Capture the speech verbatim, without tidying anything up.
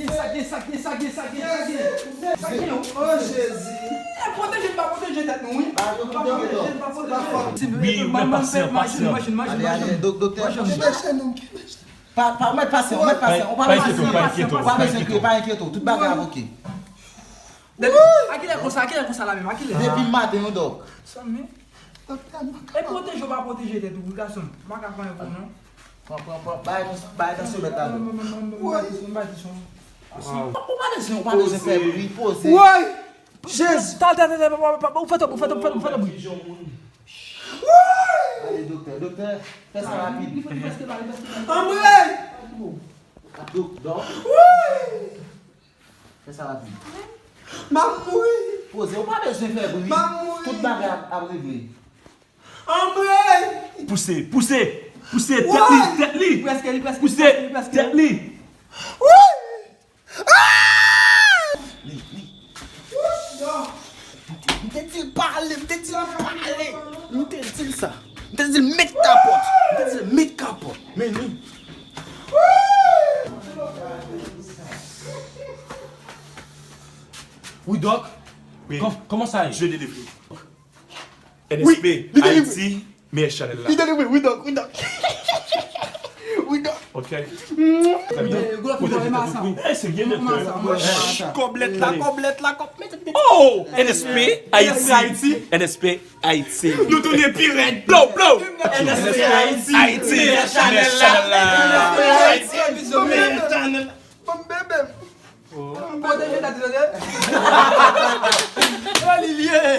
Sa gen, sa gen, sa gen, sa gen, sa gen. Sa gen, oh, Jezi. E pwoteje, n pa pwoteje tèt nou, wi. N pa pwoteje, n pa pwoteje. Wi, wi, men pasyan, pasyan. Machin, machin, machin, machin. Doktè, machin. Pa, pa, ou mèt pasyan, ou mèt pasyan. Ou pa bezwen kriye, pa enkyete w, pa enkyete w. Tout bagay ap oke. Depi, a kilè konsa, a kilè konsa la menm, a kilè? Depi maten, wi, dòk. Sa men. Doktè, m pa ka. E pwoteje ou pa pwoteje tèt ou, wi, gason. M pa ka fè anyen pou ou, non. Pran, pran, pran. Bay nou, bay nou sou mèt la, dòk. Mwen, mwen, mwen, mwen, mwen, mwen, mwen, mwen, mwen. Ou pa bezwen, ou pa bezwen fè bri, poze. Woy! Jezi! Talè, talè, talè, pa, pa, pa, ou fè tanbri, ou fè tanbri, ou fè tanbri. Ale, doktè, doktè, fè sa rapid. Anmwey! Dok, dok. Fè sa rapid. M ap mouri. Poze, ou pa bezwen fè bri. M ap mouri. Tout bagay ap, ap regle. Anmwey! Pouse, pouse, pouse tèt li, tèt li. Li prèske, li prèske, li prèske, li prèske. Pouse tèt li. Woy! Ah! Li, li. M te di l pale, m te di l pale. M te di l sa. M te di l met kapòt. M te di l met kapòt. Men li. Wi, dòk. Wi. Kòm-, kòman sa ye? Je délivre. N S P, wi, li delivre. Ayiti, meyè chanèl la. Li delivre, wi, dòk, wi, dòk. Wi, dòk. Ok. Trè byen. Kote ki te tou. Eh, se byen, doktè. Kòblèt la, kòblèt la, kòb-, mete, mete. Oh! N S P, Ayiti. N S P, Ayiti. N S P, Ayiti. Nou tounen pi rèd. Blow, blow! N S P, Ayiti. Ayiti. Meyè chanèl la. Meyè chanèl la. Ayiti. Meyè chanèl. Bon, bebe. Pwoteje tèt ou, tande? Olivier!